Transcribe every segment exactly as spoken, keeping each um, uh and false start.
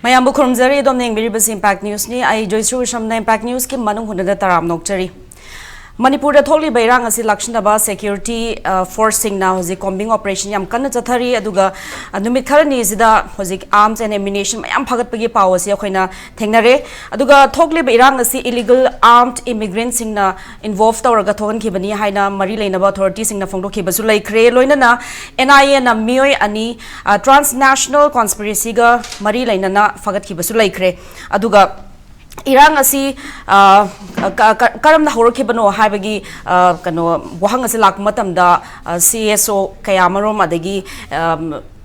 ꯃꯌꯥꯝꯕꯨ ꯈꯨꯔꯨꯝꯖꯔꯤ꯫ ꯑꯗꯣꯝꯅ ꯌꯦꯡꯕꯤꯔꯤꯕꯁꯤ ꯏꯝꯄꯦꯛ ꯅ꯭ꯌꯨꯁꯅꯤ꯫ ꯑꯩ ꯖꯣꯏꯁ꯭ꯔꯤ ꯎꯁꯝꯅ ꯏꯝꯄꯦꯛ ꯅ꯭ꯌꯨꯁꯀꯤ ꯃꯅꯨꯡ ꯍꯨꯠꯅꯗ ꯇꯔꯥꯝꯅ ꯑꯣꯛꯆꯔꯤ꯫ ꯃꯅꯤꯄꯨꯔꯗ ꯊꯣꯛꯂꯤꯕ ꯏꯔꯥꯡ ꯑꯁꯤ ꯂꯥꯛꯁꯤꯟꯅꯕ ꯁꯦꯀ꯭ꯌꯨꯔꯤꯇꯤ, ꯑ, ꯐꯣꯔꯁꯁꯤꯡꯅ ꯍꯧꯖꯤꯛ ꯀꯣꯝꯕꯤꯡ ꯑꯣꯄꯔꯦꯁꯟ ꯌꯥꯝ ꯀꯟꯅ ꯆꯠꯊꯔꯤ꯫ ꯑꯗꯨꯒ, ꯑ, ꯅꯨꯃꯤꯠ ꯈꯔꯅꯤꯁꯤꯗ ꯍꯧꯖꯤꯛ ꯑꯥꯔꯝꯁ ꯑꯦꯟ ꯑꯦꯃꯨꯅꯤꯁꯟ ꯃꯌꯥꯝ ꯐꯥꯒꯠꯄꯒꯤ ꯄꯥꯎ ꯑꯁꯤ ꯑꯩꯈꯣꯏꯅ ꯊꯦꯡꯅꯔꯦ꯫ ꯑꯗꯨꯒ ꯊꯣꯛꯂꯤꯕ ꯏꯔꯥꯡ ꯑꯁꯤ ꯏꯂꯤꯒꯜ ꯑꯥꯔꯝꯗ ꯏꯃꯤꯒ꯭ꯔꯦꯟꯠꯁꯤꯡꯅ ꯏꯟꯚꯣꯜꯚ ꯇꯧꯔꯒ ꯊꯣꯛꯍꯟꯈꯤꯕꯅꯤ ꯍꯥꯏꯅ ꯃꯔꯤ ꯂꯩꯅꯕ ꯑꯣꯊꯣꯔꯤꯇꯤꯁꯤꯡꯅ ꯐꯣꯡꯗꯣꯛꯈꯤꯕꯁꯨ ꯂꯩꯈ꯭ꯔꯦ꯫ ꯂꯣꯏꯅꯅ ꯑꯦꯟ ꯑꯥꯏ ꯑꯦꯅ ꯃꯤꯑꯣꯏ ꯑꯅꯤ, ꯑ, ꯇ꯭ꯔꯥꯟꯁꯅꯦꯁꯅꯦꯜ ꯀꯣꯟꯁꯄꯤꯔꯦꯁꯤꯒ ꯃꯔꯤ ꯂꯩꯅꯅ ꯐꯥꯒꯠꯈꯤꯕꯁꯨ ꯂꯩꯈ꯭ꯔꯦ꯫ ꯑꯗꯨꯒ ꯏꯔꯥꯡ ꯑꯁꯤ, ꯑ, ꯀ-, ꯀ-, ꯀꯔꯝꯅ ꯍꯧꯔꯛꯈꯤꯕꯅꯣ ꯍꯥꯏꯕꯒꯤ, ꯑ, ꯀꯩꯅꯣ, ꯋꯥꯍꯪ ꯑꯁꯤ ꯂꯥꯛꯄ ꯃꯇꯝꯗ, ꯑ, ꯁꯤ ꯑꯦꯁ ꯑꯣ ꯀꯌꯥ ꯑꯃꯔꯣꯝ, ꯑꯗꯒꯤ, ꯑ,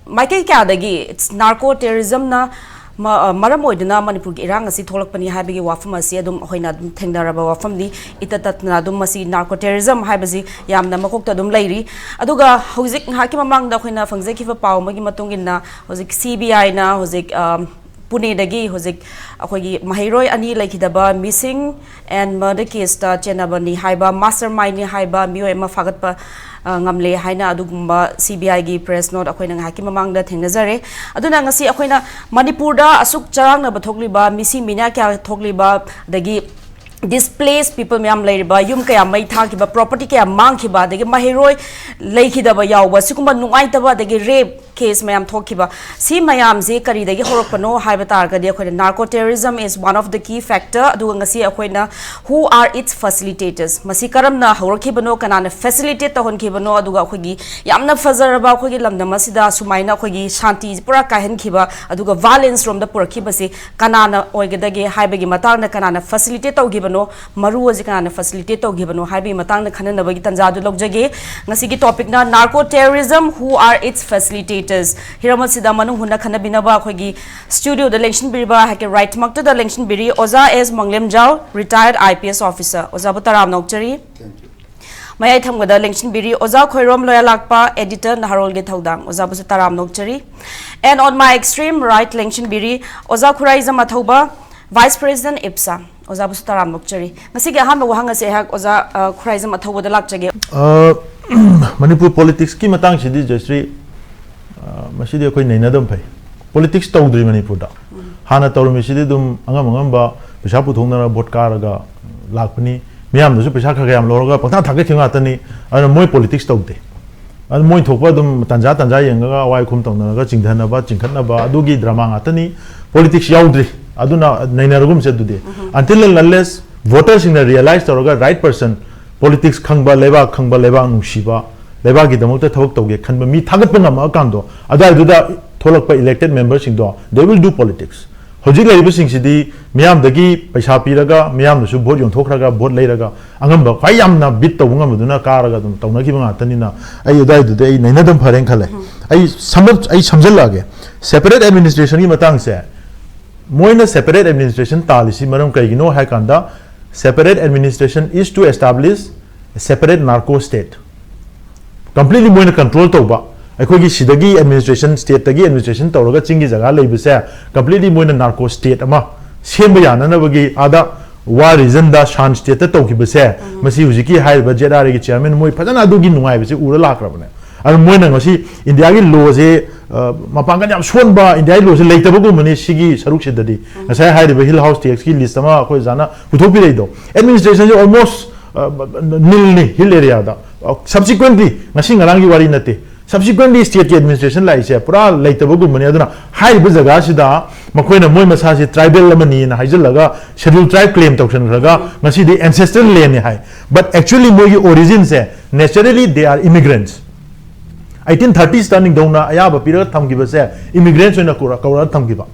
ꯃꯥꯏꯀꯩ ꯀꯌꯥꯗꯒꯤ ꯅꯥꯔꯀꯣ ꯇꯦꯔꯣꯔꯤꯖꯝꯅ ꯃ-, ꯑ, ꯃꯔꯝ ꯑꯣꯏꯗꯨꯅ ꯃꯅꯤꯄꯨꯔꯒꯤ ꯏꯔꯥꯡ ꯑꯁꯤ ꯊꯣꯛꯂꯛꯄꯅꯤ ꯍꯥꯏꯕꯒꯤ ꯋꯥꯐꯝ ꯑꯁꯤ ꯑꯗꯨꯝ ꯑꯩꯈꯣꯏꯅ ꯑꯗꯨꯝ ꯊꯦꯡꯅꯔꯕ ꯋꯥꯐꯝꯅꯤ꯫ ꯏꯇꯠ ꯇꯠꯇꯅ ꯑꯗꯨꯝ ꯃꯁꯤ ꯅꯥꯔꯀꯣ ꯇꯦꯔꯣꯔꯤꯖꯝ ꯍꯥꯏꯕꯁꯤ ꯌꯥꯝꯅ ꯃꯀꯣꯛꯇ ꯑꯗꯨꯝ ꯂꯩꯔꯤ꯫ ꯑꯗꯨꯒ ꯍꯧꯖꯤꯛ ꯉꯥꯏꯍꯥꯛꯀꯤ ꯃꯃꯥꯡꯗ ꯑꯩꯈꯣꯏꯅ ꯐꯪꯖꯈꯤꯕ ꯄꯥꯎ ꯑꯃꯒꯤ ꯃꯇꯨꯡ ꯏꯟꯅ, ꯍꯧꯖꯤꯛ ꯁꯤ ꯕꯤ ꯑꯥꯏꯅ ꯍꯧꯖꯤꯛ, ꯑ, ꯄꯨꯅꯦꯗꯒꯤ ꯍꯧꯖꯤꯛ ꯑꯩꯈꯣꯏꯒꯤ ꯃꯍꯩꯔꯣꯏ ꯑꯅꯤ ꯂꯩꯈꯤꯗꯕ ꯃꯤꯁꯤꯡ ꯑꯦꯟ ꯃꯔꯗꯔ ꯀꯦꯁꯇ ꯆꯦꯟꯅꯕꯅꯤ ꯍꯥꯏꯕ, ꯃꯥꯁꯇꯔ ꯃꯥꯏꯟꯅꯤ ꯍꯥꯏꯕ ꯃꯤꯑꯣꯏ ꯑꯃ ꯐꯥꯒꯠꯄ, ꯑ, ꯉꯝꯂꯦ ꯍꯥꯏꯅ ꯑꯗꯨꯒꯨꯝꯕ ꯁꯤ ꯕꯤ ꯑꯥꯏꯒꯤ ꯄ꯭ꯔꯦꯁ ꯅꯣꯠ ꯑꯩꯈꯣꯏꯅ ꯉꯥꯏꯍꯥꯛꯀꯤ ꯃꯃꯥꯡꯗ ꯊꯦꯡꯅꯖꯔꯦ꯫ ꯑꯗꯨꯅ ꯉꯁꯤ ꯑꯩꯈꯣꯏꯅ ꯃꯅꯤꯄꯨꯔꯗ ꯑꯁꯨꯛ ꯆꯔꯥꯡꯅꯕ ꯊꯣꯛꯂꯤꯕ, ꯃꯤꯁꯤ ꯃꯤꯅꯥ ꯀꯌꯥ ꯊꯣꯛꯂꯤꯕ, ꯑꯗꯒꯤ ꯗꯤꯁꯄ꯭ꯂꯦꯁ ꯄꯤꯄꯜ ꯃꯌꯥꯝ ꯂꯩꯔꯤꯕ, ꯌꯨꯝ ꯀꯌꯥ ꯃꯩ ꯊꯥꯈꯤꯕ, ꯄ꯭ꯔꯣꯄꯔꯇꯤ ꯀꯌꯥ ꯃꯥꯡꯈꯤꯕ, ꯑꯗꯒꯤ ꯃꯍꯩꯔꯣꯏ ꯂꯩꯈꯤꯗꯕ ꯌꯥꯎꯕ, ꯁꯤꯒꯨꯝꯕ ꯅꯨꯡꯉꯥꯏꯇꯕ, ꯑꯗꯒꯤ ꯔꯦꯞ ꯀꯦꯁ ꯃꯌꯥꯝ ꯊꯣꯛꯈꯤꯕ, ꯁꯤ ꯃꯌꯥꯝꯁꯤ ꯀꯔꯤꯗꯒꯤ ꯍꯧꯔꯛꯄꯅꯣ ꯍꯥꯏꯕ ꯇꯥꯔꯒꯗꯤ, ꯑꯩꯈꯣꯏꯅ narco terrorism is one of the key factor꯫ ꯑꯗꯨꯒ ꯉꯁꯤ ꯑꯩꯈꯣꯏꯅ who are its facilitators, ꯃꯁꯤ ꯀꯔꯝꯅ ꯍꯧꯔꯛꯈꯤꯕꯅꯣ, ꯀꯅꯥꯅ ꯐꯦꯁꯤꯂꯤꯇꯦꯠ ꯇꯧꯍꯟꯈꯤꯕꯅꯣ, ꯑꯗꯨꯒ ꯑꯩꯈꯣꯏꯒꯤ ꯌꯥꯝꯅ ꯐꯖꯔꯕ ꯑꯩꯈꯣꯏꯒꯤ ꯂꯝꯗꯝ ꯑꯁꯤꯗ ꯁꯨꯃꯥꯏꯅ ꯑꯩꯈꯣꯏꯒꯤ ꯁꯥꯟꯇꯤ ꯄꯨꯔꯥ ꯀꯥꯏꯍꯟꯈꯤꯕ, ꯑꯗꯨꯒ ꯚꯥꯏꯂꯦꯟꯁ ꯔꯣꯝꯗ ꯄꯨꯔꯛꯈꯤꯕꯁꯤ ꯀꯅꯥꯅ ꯑꯣꯏꯒꯗꯒꯦ ꯍꯥꯏꯕꯒꯤ ꯃꯇꯥꯡꯗ, ꯀꯅꯥꯅ ꯐꯦꯁꯤꯂꯤꯇꯦꯠ ꯇꯧꯈꯤꯕꯅꯣ, ꯃꯔꯨ ꯑꯁꯤ ꯀꯅꯥꯅ ꯐꯦꯁꯤꯂꯤꯇꯦꯠ ꯇꯧꯈꯤꯕꯅꯣ ꯍꯥꯏꯕꯒꯤ ꯃꯇꯥꯡꯗ ꯈꯟꯅꯅꯕꯒꯤ ꯇꯥꯟꯖꯥ ꯑꯗꯨ ꯂꯧꯖꯒꯦ꯫ ꯉꯁꯤꯒꯤ ꯇꯣꯄꯤꯛꯅ narco terrorism, who are its facilitators꯫ ꯍꯤꯔꯝ ꯑꯁꯤꯗ ꯃꯅꯨꯡ ꯍꯨꯠꯅ ꯈꯟꯅꯕꯤꯅꯕ ꯑꯩꯈꯣꯏꯒꯤ ꯁ꯭ꯇꯨꯗꯤꯑꯣꯗ ꯂꯦꯡꯁꯤꯟꯕꯤꯔꯤꯕ, ꯑꯩꯍꯥꯛꯀꯤ ꯔꯥꯏꯠ ꯃꯛꯇꯗ ꯂꯦꯡꯁꯤꯟꯕꯤꯔꯤ ꯑꯣꯖꯥ ꯑꯦꯁ ꯃꯪꯂꯦꯝꯖꯥꯎ, ꯔꯤꯇꯥꯌꯔꯗ ꯑꯥꯏ ꯄꯤ ꯑꯦꯁ ꯑꯣꯐꯤꯁꯔ꯫ ꯑꯣꯖꯥꯕꯨ ꯇꯔꯥꯝꯅ ꯑꯣꯛꯆꯔꯤ꯫ Thank you. ꯃꯌꯥꯏ ꯊꯪꯕꯗ ꯂꯦꯡꯁꯤꯟꯕꯤꯔꯤ ꯑꯣꯖꯥ ꯈꯣꯏꯔꯣꯝ ꯂꯣꯌꯥꯂꯥꯛꯄ, ꯑꯦꯗꯤꯇꯔ ꯅꯍꯥꯔꯣꯜꯒꯤ ꯊꯧꯗꯥꯡ꯫ ꯑꯣꯖꯥꯕꯨꯁꯨ ꯇꯔꯥꯝꯅ ꯑꯣꯛꯆꯔꯤ꯫ And on my extreme right ꯂꯦꯡꯁꯤꯟꯕꯤꯔꯤ ꯑꯣꯖꯥ ꯈꯨꯔꯥꯏꯖꯝ ꯑꯊꯧꯕ, ꯚꯥꯏꯁ ꯄ꯭ꯔꯦꯁꯤꯗꯦꯟꯠ ꯏꯞꯁꯥ꯫ ꯑꯣꯖꯥꯕꯨꯁꯨ ꯇꯔꯥꯝꯅ ꯑꯣꯛꯆꯔꯤ꯫ ꯉꯁꯤꯒꯤ ꯑꯍꯥꯟꯕ ꯋꯥꯍꯪ ꯑꯁꯤ ꯑꯩꯍꯥꯛ ꯑꯣꯖꯥ, ꯑ, ꯈꯨꯔꯥꯏꯖꯝ ꯑꯊꯧꯕꯗ ꯂꯥꯛꯆꯒꯦ꯫ ꯑ, ꯃꯅꯤꯄꯨꯔ ꯄꯣꯂꯤꯇꯤꯛꯁꯀꯤ ꯃꯇꯥꯡꯁꯤꯗꯤ, ꯖꯣꯏꯁ꯭ꯔꯤ, ꯑ, ꯃꯁꯤꯗꯤ ꯑꯩꯈꯣꯏ ꯅꯩꯅꯗꯕ ꯐꯩ꯫ ꯄꯣꯂꯤꯇꯤꯛꯁ ꯇꯧꯗ꯭ꯔꯤ ꯃꯅꯤꯄꯨꯔꯗ꯫ ꯍꯥꯟꯅ ꯇꯧꯔꯝꯃꯤꯁꯤꯗꯤ ꯑꯗꯨꯝ ꯑꯉꯝ ꯑꯉꯝꯕ ꯄꯩꯁꯥ ꯄꯨꯊꯣꯛꯅꯔ ꯚꯣꯠ ꯀꯥꯔꯒ ꯂꯥꯛꯄꯅꯤ꯫ ꯃꯤꯌꯥꯝꯗꯁꯨ ꯄꯩꯁꯥ ꯈꯔ ꯈꯔ ꯌꯥꯝ ꯂꯧꯔꯒ ꯄꯪꯊꯥ ꯊꯥꯒꯠꯈꯤꯕ ꯉꯥꯛꯇꯅꯤ꯫ ꯑꯗꯨꯅ ꯃꯣꯏ ꯄꯣꯂꯤꯇꯤꯛꯁ ꯇꯧꯗꯦ꯫ ꯑꯗꯨ ꯃꯣꯏ ꯊꯣꯛꯄ ꯑꯗꯨꯝ ꯇꯟꯖꯥ ꯇꯟꯖꯥ ꯌꯦꯡꯉꯒ ꯑꯋꯥꯏ ꯑꯈꯨꯝ ꯇꯧꯅꯔꯒ ꯆꯤꯡꯊꯅꯕ ꯆꯤꯡꯈꯠꯅꯕ ꯑꯗꯨꯒꯤ ꯗ꯭ꯔꯃꯥ ꯉꯥꯛꯇꯅꯤ꯫ ꯄꯣꯂꯤꯇꯤꯛꯁ ꯌꯥꯎꯗ꯭ꯔꯤ꯫ ꯑꯗꯨꯅ ꯅꯩꯅꯔꯒꯨꯝꯁꯦ ꯑꯗꯨꯗꯤ꯫ Until and unless ꯚꯣꯇꯔꯁꯤꯡꯅ ꯔꯤꯌꯦꯂꯥꯏꯁ ꯇꯧꯔꯒ ꯔꯥꯏꯠ ꯄꯔꯁꯟ, ꯄꯣꯂꯤꯇꯤꯛꯁ ꯈꯪꯕ, ꯂꯩꯕꯥꯛ ꯈꯪꯕ, ꯂꯩꯕꯥꯛ ꯅꯨꯡꯁꯤꯕ, ꯂꯩꯕꯥꯛꯀꯤꯗꯃꯛꯇ ꯊꯕꯛ ꯇꯧꯒꯦ ꯈꯟꯕ ꯃꯤ ꯊꯥꯒꯠꯄ ꯉꯝꯃꯛꯑꯀꯥꯟꯗꯣ, ꯑꯗꯨꯋꯥꯏꯗꯨꯗ ꯊꯣꯛꯂꯛꯄ elected ꯃꯦꯝꯕꯔꯁꯤꯡꯗꯣ, they will do politics꯫ ꯍꯧꯖꯤꯛ ꯂꯩꯔꯤꯕꯁꯤꯡꯁꯤꯗꯤ ꯃꯤꯌꯥꯝꯗꯒꯤ ꯄꯩꯁꯥ ꯄꯤꯔꯒ, ꯃꯤꯌꯥꯝꯗꯁꯨ ꯚꯣꯠ ꯌꯣꯟꯊꯣꯛꯈ꯭ꯔꯒ, ꯚꯣꯠ ꯂꯩꯔꯒ, ꯑꯉꯝꯕ ꯈ꯭ꯋꯥꯏ ꯌꯥꯝꯅ ꯕꯤꯠ ꯇꯧꯕ ꯉꯝꯕꯗꯨꯅ ꯀꯥꯔꯒ ꯑꯗꯨꯝ ꯇꯧꯅꯈꯤꯕ ꯉꯥꯛꯇꯅꯤꯅ, ꯑꯩ ꯑꯗꯨꯋꯥꯏꯗꯨꯗꯤ ꯑꯩ ꯅꯩꯅꯗꯝ ꯐꯔꯦꯅ ꯈꯜꯂꯦ꯫ ꯑꯩ ꯁꯝꯂꯞ-, ꯑꯩ ꯁꯝꯖꯜꯂꯛꯑꯒꯦ꯫ ꯁꯦꯄꯔꯦꯠ ꯑꯦꯗꯃꯤꯅꯤꯁꯇ꯭ꯔꯦꯁꯟꯒꯤ ꯃꯇꯥꯡꯁꯦ, ꯃꯣꯏꯅ ꯁꯦꯄꯔꯦꯠ ꯑꯦꯗꯃꯤꯅꯤꯁꯇ꯭ꯔꯦꯁꯟ ꯇꯥꯜꯂꯤꯁꯤ ꯃꯔꯝ ꯀꯩꯒꯤꯅꯣ ꯍꯥꯏ ꯀꯥꯟꯗ, separate administration is to establish a separate narco state꯫ Completely ꯃꯣꯏꯅ ꯀꯟꯇ꯭ꯔꯣꯜ ꯇꯧꯕ, ꯑꯩꯈꯣꯏꯒꯤ ꯁꯤꯗꯒꯤ ꯑꯦꯗꯃꯤꯅꯤꯁꯇ꯭ꯔꯦꯁꯟ, ꯁ꯭ꯇꯦꯠꯇꯒꯤ ꯑꯦꯗꯃꯤꯅꯤꯁꯇ꯭ꯔꯦꯁꯟ ꯇꯧꯔꯒ ꯆꯤꯡꯒꯤ ꯖꯒꯥ ꯂꯩꯕꯁꯦ ꯀꯝꯄ꯭ꯂꯤꯠꯂꯤ ꯃꯣꯏꯅ ꯅꯥꯔꯀꯣ ꯁ꯭ꯇꯦꯠ ꯑꯃ ꯁꯦꯝꯕ ꯌꯥꯅꯅꯕꯒꯤ ꯑꯥꯗ ꯋꯥꯔ ꯔꯤꯖꯟꯗ ꯁꯥꯟ ꯁ꯭ꯇꯦꯠꯇ ꯇꯧꯈꯤꯕꯁꯦ, ꯃꯁꯤ ꯍꯧꯖꯤꯛꯀꯤ ꯍꯥꯏꯔꯤꯕ ꯖꯦꯠ ꯑꯥꯔ ꯑꯦꯒꯤ ꯆꯤꯌꯥꯔꯃꯦꯟ ꯃꯣꯏ ꯐꯖꯅ ꯑꯗꯨꯒꯤ ꯅꯨꯡꯉꯥꯏꯕꯁꯦ ꯎꯔ ꯂꯥꯛꯈ꯭ꯔꯕꯅꯦ꯫ ꯑꯗꯨ ꯃꯣꯏꯅ ꯉꯁꯤ ꯏꯟꯗꯤꯌꯥꯒꯤ ꯂꯣꯁꯦ, ꯑ, ꯃꯄꯥꯡꯒꯜ ꯌꯥꯝ ꯁꯣꯟꯕ, ꯏꯟꯗꯤꯌꯥꯒꯤ ꯂꯣꯁꯦ ꯂꯩꯇꯕꯒꯨꯝꯕꯅꯤ ꯁꯤꯒꯤ ꯁꯔꯨꯛꯁꯤꯗꯗꯤ꯫ ꯉꯁꯥꯏ ꯍꯥꯏꯔꯤꯕ ꯍꯤꯜ ꯍꯥꯎꯁ ꯇꯦꯛꯁꯀꯤ ꯂꯤꯁ ꯑꯃ ꯑꯩꯈꯣꯏ ꯑꯣꯖꯥꯅ ꯄꯨꯊꯣꯛꯄꯤꯔꯛꯏꯗꯣ, ꯑꯦꯗꯃꯤꯅꯤꯁꯇ꯭ꯔꯦꯁꯟꯁꯦ ꯑꯣꯜꯃꯣꯁ ꯅꯤꯜꯅꯤ ꯍꯤꯜ ꯑꯦꯔꯤꯌꯥꯗ꯫ ꯁꯕꯁꯤꯀ꯭ꯋꯦꯟꯠꯂꯤ, ꯉꯁꯤ ꯉꯔꯥꯡꯒꯤ ꯋꯥꯔꯤ ꯅꯠꯇꯦ, ꯁꯕꯁꯤꯀ꯭ꯋꯦꯟꯠꯂꯤ ꯁ꯭ꯇꯦꯠꯀꯤ ꯑꯦꯗꯃꯤꯅꯤꯁꯇ꯭ꯔꯦꯁꯟ ꯂꯥꯛꯏꯁꯦ ꯄꯨꯔꯥ ꯂꯩꯇꯕꯒꯨꯝꯕꯅꯤ꯫ ꯑꯗꯨꯅ ꯍꯥꯏꯔꯤꯕ ꯖꯒꯥꯁꯤꯗ ꯃꯈꯣꯏꯅ ꯃꯣꯏ ꯃꯁꯥꯁꯤ ꯇ꯭ꯔꯥꯏꯕꯦꯜ ꯑꯃꯅꯤꯅ ꯍꯥꯏꯖꯤꯜꯂꯒ ꯁꯦꯗ꯭ꯌꯨꯜ ꯇ꯭ꯔꯥꯏꯕ ꯀ꯭ꯂꯦꯝ ꯇꯧꯁꯟꯈ꯭ꯔꯒ ꯉꯁꯤꯗꯤ ꯑꯦꯟꯁꯦꯁꯇ꯭ꯔꯦꯜ ꯂꯦꯟꯅꯤ ꯍꯥꯏ꯫ But actually ꯃꯣꯏꯒꯤ ꯑꯣꯔꯤꯖꯤꯟꯁꯦ naturally they are immigrants꯫ Eighteen ꯊꯥꯔꯇꯤꯁꯇ ꯅꯤꯡꯊꯧꯅ ꯑꯌꯥꯕ ꯄꯤꯔꯒ ꯊꯝꯈꯤꯕꯁꯦ ꯏꯃꯤꯒ꯭ꯔꯦꯟꯠꯁ ꯑꯣꯏꯅ ꯀꯧꯔ-, ꯀꯧꯔꯒ ꯊꯝꯈꯤꯕ꯫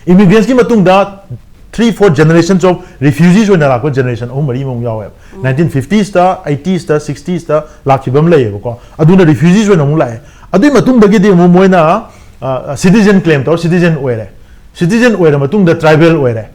ꯏꯃꯤꯒ꯭ꯔꯦꯟꯠꯁꯀꯤ ꯃꯇꯨꯡꯗ three four generations of refugees ꯑꯣꯏꯅ ꯂꯥꯛꯄ ꯖꯦꯅꯦꯔꯦꯁꯟ ꯑꯍꯨꯝ ꯃꯔꯤ ꯑꯃꯃꯨꯛ ꯌꯥꯎꯋꯦꯕ꯫ ꯅꯥꯏꯟꯇꯤꯟ ꯐꯤꯐꯇꯤꯁꯇ, ꯑꯩꯠꯇꯤꯁꯇ, ꯁꯤꯛꯁꯇꯤꯁꯇ ꯂꯥꯛꯈꯤꯕ ꯑꯃ ꯂꯩꯌꯦꯕꯀꯣ꯫ ꯑꯗꯨꯅ ꯔꯤꯐ꯭ꯌꯨꯖꯤꯁ ꯑꯣꯏꯅ ꯑꯃꯨꯛ ꯂꯥꯛꯑꯦ꯫ ꯑꯗꯨꯒꯤ ꯃꯇꯨꯡꯗꯒꯤꯗꯤ ꯑꯃꯨꯛ ꯃꯣꯏꯅ, ꯑ, ꯁꯤꯇꯤꯖꯦꯟ ꯀ꯭ꯂꯦꯝ ꯇꯧꯔ ꯁꯤꯇꯤꯖꯦꯟ ꯑꯣꯏꯔꯦ꯫ ꯁꯤꯇꯤꯖꯦꯟ ꯑꯣꯏꯔ ꯃꯇꯨꯡꯗ ꯇ꯭ꯔꯥꯏꯕꯦꯜ ꯑꯣꯏꯔꯦ꯫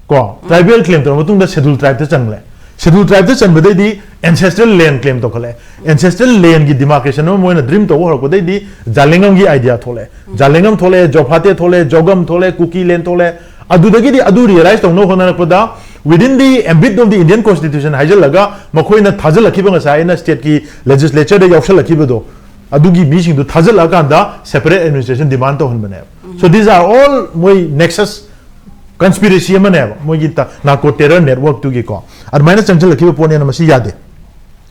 ꯀꯣ, ꯇ꯭ꯔꯥꯏꯕꯦꯜ ꯀ꯭ꯂꯦꯝ ꯇꯧꯔ ꯃꯇꯨꯡꯗ ꯁꯦꯗ꯭ꯌꯨꯜ ꯇ꯭ꯔꯥꯏꯕꯇ ꯆꯪꯂꯦ꯫ ꯁꯦꯗ꯭ꯌꯨꯜ ꯇ꯭ꯔꯥꯏꯕꯇ ꯆꯟꯕꯗꯩꯗꯤ ꯑꯦꯟꯁꯦꯁꯇ꯭ꯔꯦꯜ ꯂꯦꯟ ꯀ꯭ꯂꯦꯝ ꯇꯧꯈꯠꯂꯛꯑꯦ꯫ ꯑꯦꯟꯁꯦꯁꯇ꯭ꯔꯦꯜ ꯂꯦꯟꯒꯤ ꯗꯤꯃꯥꯔꯀꯦꯁꯟ ꯑꯃ ꯃꯣꯏꯅ ꯗ꯭ꯔꯤꯝ ꯇꯧꯕ ꯍꯧꯔꯛꯄꯗꯩꯗꯤ ꯖꯥꯂꯦꯡꯉꯝꯒꯤ ꯑꯥꯏꯗꯤꯌꯥ ꯊꯣꯛꯂꯛꯑꯦ꯫ ꯖꯥꯂꯦꯡꯉꯝ ꯊꯣꯛꯂꯛꯑꯦ, ꯖꯣꯐꯥꯇꯦ ꯊꯣꯛꯂꯛꯑꯦ, ꯖꯣꯒꯝ ꯊꯣꯛꯂꯛꯑꯦ, ꯀꯨꯀꯤ ꯂꯦꯟ ꯊꯣꯛꯂꯛꯑꯦ꯫ ꯑꯗꯨꯗꯒꯤꯗꯤ ꯑꯗꯨ ꯔꯤꯌꯦꯂꯥꯏꯁ ꯇꯧꯅꯕ ꯍꯣꯠꯅꯔꯛꯄꯗ, within the ambit of the Indian constitution ꯍꯥꯏꯖꯤꯜꯂꯒ ꯃꯈꯣꯏꯅ ꯊꯥꯖꯤꯜꯂꯛꯈꯤꯕ, ꯉꯁꯥꯏ ꯑꯩꯅ ꯁ꯭ꯇꯦꯠꯀꯤ ꯂꯦꯖꯤꯁꯂꯦꯆꯔꯗ ꯌꯥꯎꯁꯜꯂꯛꯈꯤꯕꯗꯣ, ꯑꯗꯨꯒꯤ ꯃꯤꯁꯤꯡꯗꯨ ꯊꯥꯖꯤꯜꯂꯛꯑꯀꯥꯟꯗ ꯁꯦꯄꯔꯦꯠ ꯑꯦꯗꯃꯤꯅꯤꯁꯇ꯭ꯔꯦꯁꯟ ꯗꯤꯃꯥꯟ ꯇꯧꯍꯟꯕꯅꯦꯕ꯫ So these are all ꯃꯣꯏ nexus conspiracy ꯑꯃꯅꯦꯕ ꯃꯣꯏꯒꯤ narco terror network ꯇꯨꯒꯤꯀꯣ꯫ ꯑꯗꯨꯃꯥꯏꯅ ꯆꯪꯁꯤꯜꯂꯛꯈꯤꯕ ꯄꯣꯠꯅꯦꯅ ꯃꯁꯤ ꯌꯥꯗꯦ꯫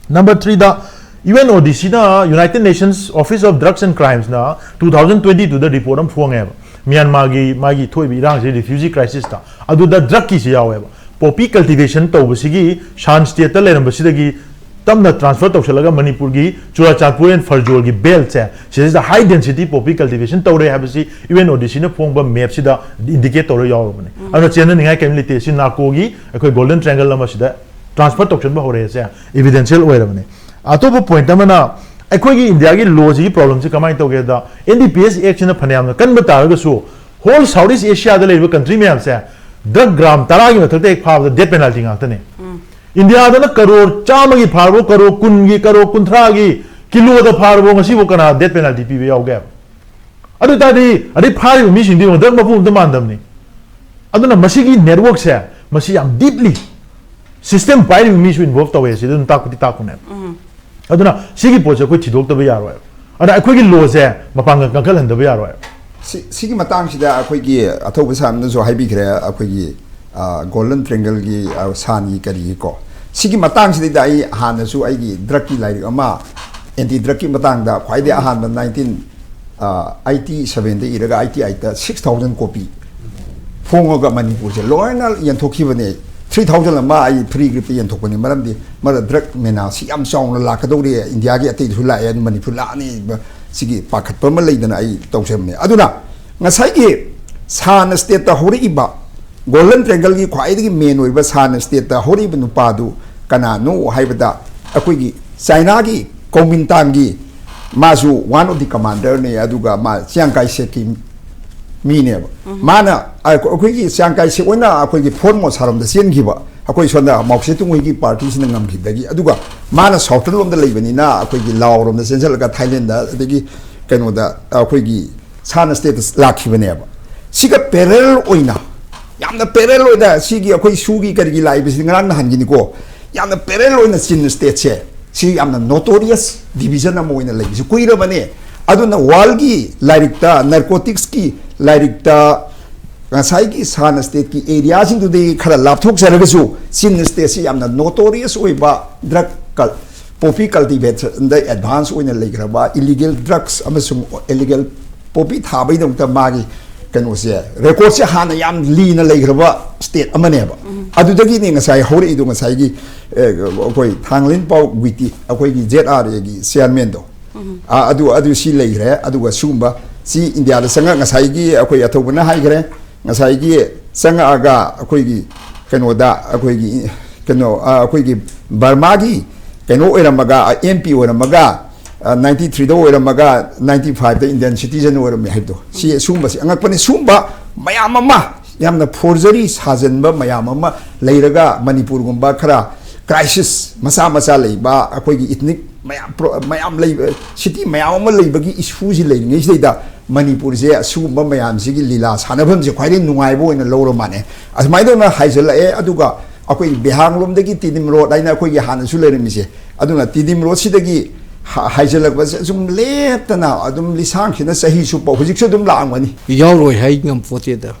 Number three ꯗ UNODC ꯅ, United Nations Office of Drugs and Crimes ꯅ two thousand twenty two ꯗ report ꯑꯃ ꯐꯣꯡꯉꯦꯕ, ꯃ꯭ꯌꯥꯟꯃꯥꯔꯒꯤ ꯃꯥꯒꯤ ꯊꯣꯛꯏꯕ ꯏꯔꯥꯡꯁꯤ, refugee crisis ꯇ, ꯑꯗꯨꯗ drug ꯀꯤꯁꯤ ꯌꯥꯎꯋꯦꯕ꯫ Poppy cultivation ꯇꯧꯕꯁꯤꯒꯤ ꯁꯥꯟ state ꯇ ꯂꯩꯔꯝꯕꯁꯤꯗꯒꯤ ꯇꯞꯅ transfer ꯇꯧꯁꯤꯜꯂꯒ ꯃꯅꯤꯄꯨꯔꯒꯤ ꯆꯨꯔꯥꯆꯥꯟꯄꯨꯔ and ꯐꯔꯖꯣꯜꯒꯤ belt ꯁꯦ ꯁꯤꯗꯩꯁꯤꯗ high density poppy cultivation ꯇꯧꯔꯦ ꯍꯥꯏꯕꯁꯤ UNODC ꯅ ꯐꯣꯡꯕ map ꯁꯤꯗ indicate ꯇꯧꯔ ꯌꯥꯎꯔꯕꯅꯦ꯫ ꯑꯗꯨꯅ ꯆꯦꯟꯅꯅꯤꯡꯉꯥꯏ ꯀꯔꯤꯝ ꯂꯩꯇꯦ꯫ ꯁꯤ narco ꯒꯤ ꯑꯩꯈꯣꯏ Golden Triangle ꯑꯃ ꯁꯤꯗ transfer ꯇꯧꯁꯤꯟꯕ ꯍꯧꯔꯛꯑꯦꯁꯦ evidential ꯑꯣꯏꯔꯕꯅꯦ꯫ ꯑꯇꯣꯞꯄ point ꯑꯃꯅ, ꯑꯩꯈꯣꯏꯒꯤ ꯏꯟꯗꯤꯌꯥꯒꯤ law ꯁꯤꯒꯤ problem ꯁꯤ ꯀꯃꯥꯏꯅ ꯇꯧꯒꯦꯗ, NDPS Act ꯁꯤꯅ ꯐꯅꯌꯥꯝꯅ ꯀꯟꯕ ꯇꯥꯔꯒꯁꯨ whole South East Asia ꯗ ꯂꯩꯔꯤꯕ country ꯃꯌꯥꯝꯁꯦ drug gram ꯇꯔꯥꯒꯤ ꯃꯊꯛꯇ ꯍꯦꯛ ꯐꯥꯕꯗ death penalty ꯉꯥꯛꯇꯅꯦ꯫ ꯏꯟꯗꯤꯌꯥꯗꯅ ꯀꯔꯣꯔ ꯆꯥꯝꯃꯒꯤ ꯐꯥꯔꯕꯣ, ꯀꯔꯣꯔ ꯀꯨꯟꯒꯤ, ꯀꯔꯣꯔ ꯀꯨꯟꯊ꯭ꯔꯥꯒꯤ, ꯀꯤꯂꯣꯗ ꯐꯥꯔꯕꯣ, ꯉꯁꯤꯐꯥꯎ ꯀꯅꯥ death penalty ꯄꯤꯕ ꯌꯥꯎꯒꯦ? ꯑꯗꯨ ꯑꯣꯏ ꯇꯥꯔꯗꯤ, ꯑꯗꯩ ꯐꯥꯔꯤꯕ ꯃꯤꯁꯤꯡꯗꯤ ꯌꯦꯡꯉꯣ, drug ꯃꯄꯨ ꯑꯝꯇ ꯃꯥꯟꯗꯕꯅꯤ꯫ ꯑꯗꯨꯅ ꯃꯁꯤꯒꯤ network ꯁꯦ, ꯃꯁꯤ ꯌꯥꯝ deeply system ꯄꯥꯏꯔꯤꯕ ꯃꯤꯁꯨ involve ꯇꯧꯋꯦ ꯁꯤꯗ ꯑꯗꯨꯝ ꯇꯥꯛꯄꯗꯤ ꯇꯥꯛꯄꯅꯦꯕ꯫ ꯑꯗꯨꯅ ꯁꯤꯒꯤ ꯄꯣꯠꯁꯦ ꯑꯩꯈꯣꯏ ꯊꯤꯗꯣꯛꯇꯕ ꯌꯥꯔꯣꯏ꯫ ꯑꯗ ꯑꯩꯈꯣꯏꯒꯤ law ꯁꯦ ꯃꯄꯥꯡꯒꯜ ꯀꯟꯈꯠꯍꯟꯗꯕ ꯌꯥꯔꯣꯏ꯫ ꯁꯤ, ꯁꯤꯒꯤ ꯃꯇꯥꯡꯁꯤꯗ ꯑꯩꯈꯣꯏꯒꯤ ꯑꯊꯧꯕ ꯁꯥꯔꯅꯁꯨ ꯍꯥꯏꯕꯤꯈ꯭ꯔꯦ, ꯑꯩꯈꯣꯏꯒꯤ, ꯑ, Golden Triangle ꯒꯤ, ꯑ, ꯁꯥꯟꯒꯤ ꯀꯔꯤꯒꯤꯀꯣ꯫ ꯁꯤꯒꯤ ꯃꯇꯥꯡꯁꯤꯗꯩꯗ ꯑꯩ ꯍꯥꯟꯅꯁꯨ ꯑꯩꯒꯤ drug ꯀꯤ ꯂꯥꯏꯔꯤꯛ ꯑꯃ, anti drug ꯀꯤ ꯃꯇꯥꯡꯗ ꯈ꯭ꯋꯥꯏꯗꯒꯤ ꯑꯍꯥꯟꯕ nineteen, ꯑ, eighty seven ꯗ ꯏꯔꯒ eighty eight ꯇ six thousand copy ꯐꯣꯡꯉꯒ ꯃꯅꯤꯄꯨꯔꯁꯦ ꯂꯣꯏꯅ ꯌꯦꯟꯊꯣꯛꯈꯤꯕꯅꯦ꯫ Three thousand ꯑꯃ ꯑꯩ free grip ꯇ ꯌꯦꯟꯊꯣꯛꯄꯅꯤ, ꯃꯔꯝꯗꯤ ꯃꯔ drug menace ꯁꯤ ꯌꯥꯝ ꯆꯥꯎꯅ ꯂꯥꯛꯀꯗꯧꯔꯤ ꯏꯟꯗꯤꯌꯥꯒꯤ ꯑꯇꯩꯗꯁꯨ ꯂꯥꯛꯑꯦ, ꯑꯗꯨ ꯃꯅꯤꯄꯨꯔ ꯂꯥꯛꯑꯅꯤ ꯁꯤꯒꯤ ꯄꯥꯈꯠꯄ ꯑꯃ ꯂꯩꯗꯅ ꯑꯩ ꯇꯧꯖꯕꯅꯦ꯫ ꯑꯗꯨꯅ ꯉꯁꯥꯏꯒꯤ ꯁꯥꯟ state ꯇ ꯍꯧꯔꯛꯏꯕ Golden Triangle ꯒꯤ ꯈ꯭ꯋꯥꯏꯗꯒꯤ main ꯑꯣꯏꯕ ꯁꯥꯟ state ꯇ ꯍꯧꯔꯛꯏꯕ ꯅꯨꯄꯥꯗꯨ ꯀꯅꯥꯅꯣ ꯍꯥꯏꯕꯗ, ꯑꯩꯈꯣꯏꯒꯤ ꯆꯥꯏꯅꯥꯒꯤ ꯀꯧꯃꯤꯟꯇꯥꯡꯒꯤ ꯃꯥꯁꯨ one of the commander ꯅꯤ, ꯑꯗꯨꯒ ꯃꯥ ꯆꯤꯌꯥꯡ ꯀꯥꯏ ꯁꯦꯛꯀꯤ ꯃꯤꯅꯦꯕ꯫ ꯃꯥꯅ ꯑꯩꯈꯣꯏꯒꯤ ꯆꯤꯌꯥꯡ ꯀꯥꯏ ꯁꯦꯛ ꯑꯣꯏꯅ ꯑꯩꯈꯣꯏꯒꯤ Formosa ꯔꯣꯝꯗ ꯆꯦꯟꯈꯤꯕ, ꯑꯩꯈꯣꯏ ꯁꯣꯝꯗ ꯃꯥꯎ ꯁꯦ ꯇꯨꯡ ꯍꯣꯏꯒꯤ party ꯁꯤꯅ ꯉꯝꯈꯤꯕꯗꯒꯤ꯫ ꯑꯗꯨꯒ ꯃꯥꯅ southern ꯂꯣꯝꯗ ꯂꯩꯕꯅꯤꯅ ꯑꯩꯈꯣꯏꯒꯤ ꯂꯥꯎ ꯔꯣꯝꯗ ꯆꯦꯟꯁꯤꯜꯂꯒ Thailand ꯗ, ꯑꯗꯒꯤ ꯀꯩꯅꯣꯗ, ꯑꯩꯈꯣꯏꯒꯤ ꯁꯥꯟ state ꯇ ꯂꯥꯛꯈꯤꯕꯅꯦꯕ꯫ ꯁꯤꯒ parallel ꯑꯣꯏꯅ, ꯌꯥꯝꯅ parallel ꯑꯣꯏꯅ ꯁꯤꯒꯤ ꯑꯩꯈꯣꯏ ꯁꯨꯒꯤ ꯀꯔꯤꯒꯤ ꯂꯥꯛꯏꯕꯁꯤꯗꯤ ꯉꯔꯥꯡ ꯅꯍꯥꯟꯒꯤꯅꯤꯀꯣ, ꯌꯥꯝꯅ parallel ꯑꯣꯏꯅ Chin state ꯁꯦ ꯁꯤ ꯌꯥꯝꯅ notorious division ꯑꯃ ꯑꯣꯏꯅ ꯂꯩꯕꯁꯤ ꯀꯨꯏꯔꯕꯅꯦ꯫ ꯑꯗꯨꯅ world ꯒꯤ ꯂꯥꯏꯔꯤꯛꯇ narcotics ꯀꯤ ꯂꯥꯏꯔꯤꯛꯇ ꯉꯁꯥꯏꯒꯤ ꯁꯥꯅ ꯁ꯭ꯇꯦꯠꯀꯤ ꯑꯦꯔꯤꯌꯥꯁꯤꯡꯗꯨꯗꯒꯤ ꯈꯔ ꯂꯥꯞꯊꯣꯛꯆꯔꯒꯁꯨ, ꯆꯤꯟ ꯁ꯭ꯇꯦꯠꯁꯤ ꯌꯥꯝꯅ ꯅꯣꯇꯣꯔꯤꯌꯁ ꯑꯣꯏꯕ ꯗ꯭ꯔꯒ ꯀꯜ-, ꯄꯣꯄꯤ ꯀꯜꯇꯤꯚꯦꯁꯟꯗ ꯑꯦꯗꯚꯥꯟꯁ ꯑꯣꯏꯅ ꯂꯩꯈ꯭ꯔꯕ, ꯏꯂꯤꯒꯦꯜ ꯗ꯭ꯔꯒꯁ ꯑꯃꯁꯨꯡ ꯏꯂꯤꯒꯦꯜ ꯄꯣꯄꯤ ꯊꯥꯕꯒꯤꯗꯃꯛꯇ ꯃꯥꯒꯤ ꯀꯩꯅꯣꯁꯦ, ꯔꯦꯀꯣꯔꯠꯁꯦ ꯍꯥꯟꯅ ꯌꯥꯝ ꯂꯤꯅ ꯂꯩꯈ꯭ꯔꯕ ꯁ꯭ꯇꯦꯠ ꯑꯃꯅꯦꯕ꯫ ꯑꯗꯨꯗꯒꯤꯅꯤ ꯉꯁꯥꯏ ꯍꯧꯔꯛꯏꯗꯣ, ꯉꯁꯥꯏꯒꯤ, ꯑꯦ, ꯑꯩꯈꯣꯏ ꯊꯥꯡꯂꯦꯟꯄꯥꯎ ꯒꯨꯏꯇꯤ, ꯑꯩꯈꯣꯏꯒꯤ ꯖꯦꯠ ꯑꯥꯔ ꯑꯦꯒꯤ ꯆꯤꯌꯥꯔꯃꯦꯟꯗꯣ꯫ ꯑꯥ, ꯑꯗꯨ, ꯑꯗꯨ ꯁꯤ ꯂꯩꯈ꯭ꯔꯦ꯫ ꯑꯗꯨꯒ ꯁꯤꯒꯨꯝꯕ ꯁꯤ ꯏꯟꯗꯤꯌꯥꯗ ꯆꯪꯉꯛ-, ꯉꯁꯥꯏꯒꯤ ꯑꯩꯈꯣꯏ ꯑꯊꯧꯕꯅ ꯍꯥꯏꯈ꯭ꯔꯦ, ꯉꯁꯥꯏꯒꯤ ꯆꯪꯉꯛꯑꯒ ꯑꯩꯈꯣꯏꯒꯤ ꯀꯩꯅꯣꯗ, ꯑꯩꯈꯣꯏꯒꯤ ꯀꯩꯅꯣ, ꯑ, ꯑꯩꯈꯣꯏꯒꯤ ꯕꯔꯃꯥꯒꯤ ꯀꯩꯅꯣ ꯑꯣꯏꯔꯝꯃꯒ, ꯑꯦꯝ ꯄꯤ ꯑꯣꯏꯔꯝꯃꯒ, ꯅꯥꯏꯟꯇꯤ ꯊ꯭ꯔꯤꯗ ꯑꯣꯏꯔꯝꯃꯒ, ꯅꯥꯏꯟꯇꯤ ꯐꯥꯏꯚꯇ ꯏꯟꯗꯤꯌꯟ ꯁꯤꯇꯤꯖꯟ ꯑꯣꯏꯔꯝꯃꯦ ꯍꯥꯏꯕꯗꯣ, ꯁꯤ, ꯁꯤꯒꯨꯝꯕꯁꯤ ꯑꯉꯛꯄꯅꯤ꯫ ꯁꯤꯒꯨꯝꯕ ꯃꯌꯥꯝ ꯑꯃ, ꯌꯥꯝꯅ ꯐꯣꯔꯖꯔꯤ ꯁꯥꯖꯟꯕ ꯃꯌꯥꯝ ꯑꯃ ꯂꯩꯔꯒ, ꯃꯅꯤꯄꯨꯔꯒꯨꯝꯕ ꯈꯔ ꯀ꯭ꯔꯥꯏꯁꯤꯁ ꯃꯆꯥ ꯃꯆꯥ ꯂꯩꯕ, ꯑꯩꯈꯣꯏꯒꯤ ꯏꯊꯅꯤꯛ ꯃꯌꯥꯝ, ꯄ꯭ꯔꯣ-, ꯃꯌꯥꯝ ꯂꯩꯕ, ꯁꯤꯇꯤ ꯃꯌꯥꯝ ꯑꯃ ꯂꯩꯕꯒꯤ ꯏꯁꯨꯁꯤ ꯂꯩꯔꯤꯉꯩꯁꯤꯗꯩꯗ, ꯃꯅꯤꯄꯨꯔꯁꯦ ꯑꯁꯤꯒꯨꯝꯕ ꯃꯌꯥꯝꯁꯤꯒꯤ ꯂꯤꯂꯥ ꯁꯥꯟꯅꯐꯝꯁꯦ ꯈ꯭ꯋꯥꯏꯗꯒꯤ ꯅꯨꯡꯉꯥꯏꯕ ꯑꯣꯏꯅ ꯂꯧꯔ ꯃꯥꯜꯂꯦ꯫ ꯑꯁꯨꯃꯥꯏꯅ ꯇꯧꯅ ꯍꯥꯏꯖꯤꯜꯂꯛꯑꯦ꯫ ꯑꯗꯨꯒ ꯑꯩꯈꯣꯏꯒꯤ ꯕꯤꯍꯥꯡꯂꯣꯝꯗꯒꯤ ꯇꯤꯗꯤꯝ ꯔꯣꯗ ꯍꯥꯏꯅ ꯑꯩꯈꯣꯏꯒꯤ ꯍꯥꯟꯅꯁꯨ ꯂꯩꯔꯝꯃꯤꯁꯦ, ꯑꯗꯨꯅ ꯇꯤꯗꯤꯝ ꯔꯣꯗꯁꯤꯗꯒꯤ ꯍ-, ꯍꯥꯏꯖꯤꯜꯂꯛꯄꯁꯦ ꯑꯁꯨꯝ ꯂꯦꯞꯇꯅ ꯑꯗꯨꯝ ꯂꯤꯁꯥꯡꯁꯤꯅ ꯆꯍꯤ ꯆꯨꯞꯄ ꯍꯧꯖꯤꯛꯁꯨ ꯑꯗꯨꯝ ꯂꯥꯛꯑꯝꯒꯅꯤ꯫ ꯌꯥꯎꯔꯣꯏ ꯍꯥꯏ ꯉꯝꯄꯣꯠꯇꯦꯗ꯫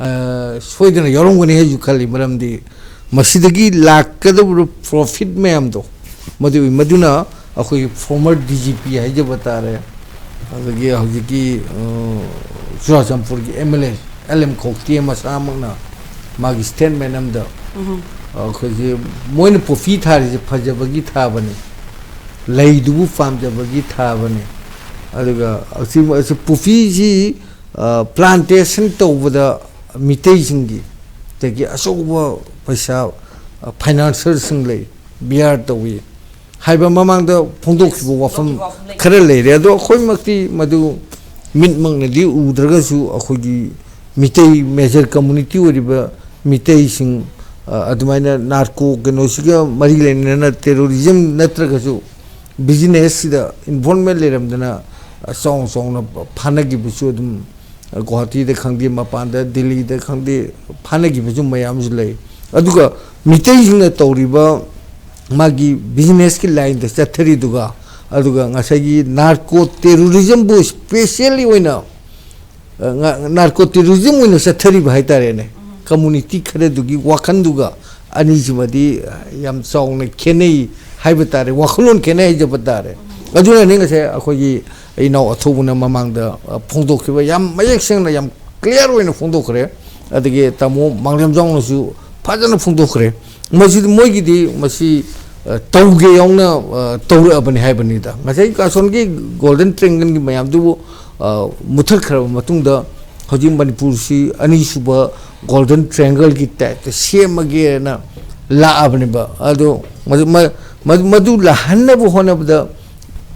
ꯑ, ꯁꯣꯏꯗꯅ ꯌꯥꯎꯔꯝꯒꯅꯤ ꯍꯥꯏꯁꯨ ꯈꯜꯂꯤ꯫ ꯃꯔꯝꯗꯤ ꯃꯁꯤꯗꯒꯤ ꯂꯥꯛꯀꯗꯧꯔꯤꯕ ꯄ꯭ꯔꯣꯐꯤꯠ ꯃꯌꯥꯝꯗꯣ, ꯃꯗꯨ, ꯃꯗꯨꯅ ꯑꯩꯈꯣꯏꯒꯤ ꯐꯣꯔꯃꯔ ꯗꯤ ꯖꯤ ꯄꯤ ꯍꯥꯏꯖꯕ ꯇꯥꯔꯦ, ꯑꯗꯒꯤ ꯍꯧꯖꯤꯛꯀꯤ, ꯑ, ꯆꯨꯔꯥꯆꯥꯟꯄꯨꯔꯒꯤ M L A L M Khaute ꯃꯁꯥꯃꯛꯅ ꯃꯥꯒꯤ ꯁ꯭ꯇꯦꯠꯃꯦꯟ ꯑꯃꯗ, ꯑꯩꯈꯣꯏꯁꯦ, ꯃꯣꯏꯅ ꯄꯣꯄꯤ ꯊꯥꯔꯤꯁꯦ ꯐꯖꯕꯒꯤ ꯊꯥꯕꯅꯤ, ꯂꯩꯗꯨꯕꯨ ꯄꯥꯝꯖꯕꯒꯤ ꯊꯥꯕꯅꯤ꯫ ꯑꯗꯨꯒ ꯑꯁꯤ, ꯑꯁꯤ ꯄꯣꯄꯤꯁꯤ, ꯑ, ꯄ꯭ꯂꯥꯟꯇꯦꯁꯟ ꯇꯧꯕꯗ ꯃꯤꯇꯩꯁꯤꯡꯒꯤ ꯗꯒꯤ ꯑꯆꯧꯕ ꯄꯩꯁꯥ, ꯑ, ꯐꯥꯏꯅꯥꯟꯁꯔꯁꯤꯡ ꯂꯩ, ꯕꯤ ꯑꯥꯔ ꯇꯧꯏ ꯍꯥꯏꯕ ꯃꯃꯥꯡꯗ ꯐꯣꯡꯗꯣꯛꯈꯤꯕ ꯋꯥꯐꯝ ꯐꯣꯡꯗꯣꯛꯈꯤꯕ ꯋꯥꯐꯝ ꯂꯩ꯫ ꯈꯔ ꯂꯩꯔꯦ꯫ ꯑꯗꯣ ꯑꯩꯈꯣꯏꯃꯛꯇꯤ ꯃꯗꯨ ꯃꯤꯠꯃꯛꯅꯗꯤ ꯎꯗ꯭ꯔꯒꯁꯨ, ꯑꯩꯈꯣꯏꯒꯤ ꯃꯤꯇꯩ, ꯃꯦꯖꯔ ꯀꯝꯃꯨꯅꯤꯇꯤ ꯑꯣꯏꯔꯤꯕ ꯃꯤꯇꯩꯁꯤꯡ, ꯑ, ꯑꯗꯨꯃꯥꯏꯅ ꯅꯥꯔꯀꯣ ꯀꯩꯅꯣꯁꯤꯒ ꯃꯔꯤ ꯂꯩꯅꯅ ꯇꯦꯔꯣꯔꯤꯖꯝ ꯅꯠꯇ꯭ꯔꯒꯁꯨ ꯕꯤꯖꯤꯅꯦꯁꯁꯤꯗ ꯏꯟꯚꯣꯜꯚꯃꯦꯟ ꯂꯩꯔꯝꯗꯅ, ꯑ, ꯆꯥꯎꯅ ꯆꯥꯎꯅ ꯐꯥꯅꯈꯤꯕꯁꯨ ꯑꯗꯨꯝ, ꯑ, ꯒꯨꯋꯥꯍꯥꯇꯤꯗ ꯈꯪꯗꯦ, ꯃꯄꯥꯟꯗ, ꯗꯤꯜꯂꯤꯗ ꯈꯪꯗꯦ, ꯐꯥꯅꯈꯤꯕꯁꯨ ꯃꯌꯥꯝꯁꯨ ꯂꯩ꯫ ꯑꯗꯨꯒ ꯃꯤꯇꯩꯁꯤꯡꯅ ꯇꯧꯔꯤꯕ ꯃꯥꯒꯤ ꯕꯤꯖꯤꯅꯦꯁꯀꯤ ꯂꯥꯏꯟꯗ ꯆꯠꯊꯔꯤꯗꯨꯒ, ꯑꯗꯨꯒ ꯉꯁꯥꯏꯒꯤ ꯅꯥꯔꯀꯣ ꯇꯦꯔꯣꯔꯤꯖꯝꯕꯨ ꯏꯁꯄꯦꯁꯦꯜꯂꯤ ꯑꯣꯏꯅ ꯅꯥꯔꯀꯣ ꯇꯦꯔꯣꯔꯤꯖꯝ ꯑꯣꯏꯅ ꯆꯠꯊꯔꯤꯕ ꯍꯥꯏꯇꯥꯔꯦꯅꯦ꯫ ꯀꯝꯃꯨꯅꯤꯇꯤ ꯈꯔꯗꯨꯒꯤ ꯋꯥꯈꯜꯗꯨꯒ ꯑꯅꯤꯁꯤꯃꯗꯤ ꯌꯥꯝ ꯆꯥꯎꯅ ꯈꯦꯠꯅꯩ ꯍꯥꯏꯕ ꯇꯥꯔꯦ, ꯋꯥꯈꯜꯂꯣꯟ ꯈꯦꯠꯅꯩ ꯍꯥꯏꯖꯕ ꯇꯥꯔꯦ꯫ ꯑꯗꯨꯅꯅꯤ ꯉꯁꯥꯏ ꯑꯩꯈꯣꯏꯒꯤ ꯏꯅꯥꯎ ꯑꯊꯧꯕꯅ ꯃꯃꯥꯡꯗ, ꯑ, ꯐꯣꯡꯗꯣꯛꯈꯤꯕ ꯌꯥꯝ ꯃꯌꯦꯛ ꯁꯦꯡꯅ, ꯌꯥꯝ ꯀ꯭ꯂꯤꯌꯥꯔ ꯑꯣꯏꯅ ꯐꯣꯡꯗꯣꯛꯈ꯭ꯔꯦ꯫ ꯑꯗꯒꯤ ꯇꯥꯃꯣ ꯃꯥꯡꯂꯦꯝꯖꯥꯎꯅꯁꯨ ꯐꯖꯅ ꯐꯣꯡꯗꯣꯛꯈ꯭ꯔꯦ꯫ ꯃꯁꯤꯗꯤ ꯃꯣꯏꯒꯤꯗꯤ ꯃꯁꯤ, ꯑ, ꯇꯧꯒꯦ ꯌꯥꯎꯅ, ꯑ, ꯇꯧꯔꯛꯑꯕꯅꯤ ꯍꯥꯏꯕꯅꯤꯗ꯫ ꯉꯁꯥꯏ ꯑꯁꯣꯝꯒꯤ ꯒꯣꯜꯗꯟ ꯇ꯭ꯔꯦꯡꯒꯜꯒꯤ ꯃꯌꯥꯝꯗꯨꯕꯨ, ꯑ, ꯃꯨꯠꯊꯠꯈ꯭ꯔꯕ ꯃꯇꯨꯡꯗ ꯍꯧꯖꯤꯛ ꯃꯅꯤꯄꯨꯔꯁꯤ ꯑꯅꯤꯁꯨꯕ ꯒꯣꯜꯗꯟ ꯇ꯭ꯔꯦꯡꯒꯜꯒꯤ ꯇꯥꯏꯞꯇ ꯁꯦꯝꯃꯒꯦꯅ ꯂꯥꯛꯑꯕꯅꯦꯕ꯫ ꯑꯗꯣ ꯃꯗꯨ-, ꯃ-, ꯃ-, ꯃꯗꯨ ꯂꯥꯛꯍꯟꯅꯕ ꯍꯣꯠꯅꯕꯗ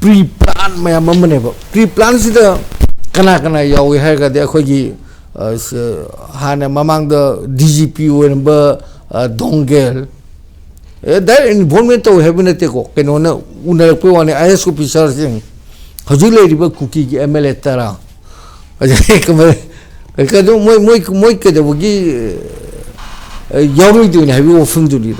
ꯄ꯭ꯔꯤ ꯄ꯭ꯂꯥꯟ ꯃꯌꯥꯝ ꯑꯃꯅꯦꯕ꯫ ꯄ꯭ꯔꯤ ꯄ꯭ꯂꯥꯟꯁꯤꯗ ꯀꯅꯥ ꯀꯅꯥ ꯌꯥꯎꯏ ꯍꯥꯏꯔꯒꯗꯤ ꯑꯩꯈꯣꯏꯒꯤ, ꯑ, ꯁ-, ꯍꯥꯟꯅ ꯃꯃꯥꯡꯗ ꯗꯤ ꯖꯤ ꯄꯤ ꯑꯣꯏꯔꯝꯕ, ꯑ, ꯗꯣꯡꯒꯦꯜ, ꯑꯦ, ꯗꯥꯏꯔꯦꯛ ꯏꯟꯚꯣꯜꯚꯃꯦꯟ ꯇꯧꯋꯦ ꯍꯥꯏꯕ ꯅꯠꯇꯦꯀꯣ, ꯀꯩꯅꯣꯅ ꯎꯅꯔꯛꯄꯩ ꯋꯥꯅꯤ꯫ ꯑꯥꯏ ꯑꯦꯁ ꯑꯣꯐꯤꯁꯥꯔꯁꯤꯡ, ꯍꯧꯖꯤꯛ ꯂꯩꯔꯤꯕ ꯀꯨꯀꯤꯒꯤ ꯑꯦꯝ ꯑꯦꯜ ꯑꯦ ꯇꯔꯥ, ꯑꯗꯩ ꯀꯃꯥꯏ-, ꯀꯩꯅꯣ, ꯃꯣꯏ, ꯃꯣꯏ, ꯃꯣꯏ ꯀꯩꯗꯧꯕꯒꯤ, ꯑ, ꯌꯥꯎꯔꯣꯏꯗꯣꯏꯅꯤ ꯍꯥꯏꯕꯒꯤ ꯋꯥꯐꯝꯗꯨꯅꯤꯗ꯫